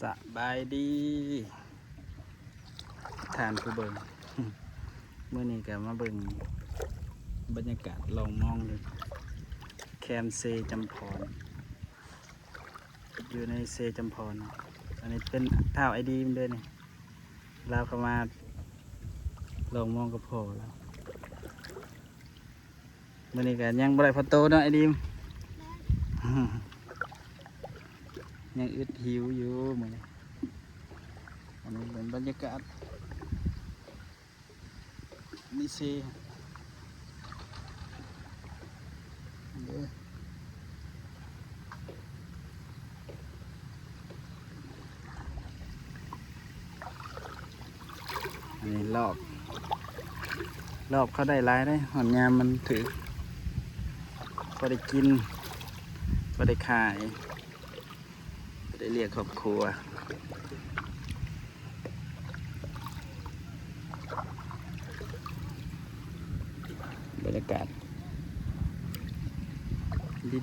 ສະບາຍດີທ່ານຜູ້ເບິ່ງ ມື້ນີ້ກໍມາເບິ່ງບັນຍາກາດລ່ອງມອງຢູ່ແຄມເຊຈຳພອນ ຢູ່ໃນເຊຈຳພອນເນາະ. ອັນນີ້ເປັນທ້າວໄອດີມເດ້ນີ້ ລາວເຂົ້າມາລ່ອງມອງກັບພໍ່ລາວ. ມື້ນີ້ກໍຍັງບໍ່ໄດ້ພໍໂຕເນາະໄອດີມ ຍັງອຶດຫິວຢູ່ມື້ນີ້. ອັນນີ້ເປັນບັນຍາກາດ ນີ້ເຊເດີ ອັນນີ້ລອກ ລອກເຂົາໄດ້ຫຼາຍເດ້ ຮອດຍາມມັນຖືກ ພໍໄດ້ກິນ ພໍໄດ້ຂາຍ ໄດ້ລ້ຽງຄອບຄົວ. ບັນຍາກາດ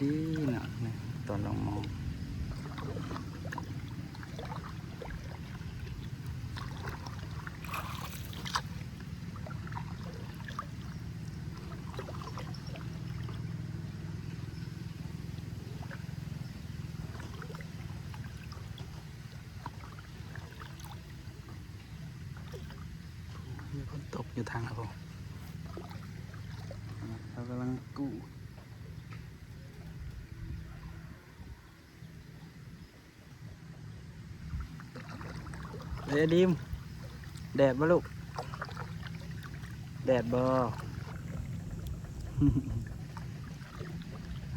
ດີໆເນາະ ຕອນລ່ອງມອງ. ມີຄົນຕົກຢູ່ທາງພຸ້ນ ເຂົາກຳລັງກູ້. ເອີ ດີມ ແດດບໍ່ລູກ? ແດດບໍ່?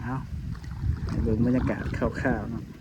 ເອົາ ໃຫ້ເບິ່ງບັນຍາກາດຄ່າວໆເນາະ.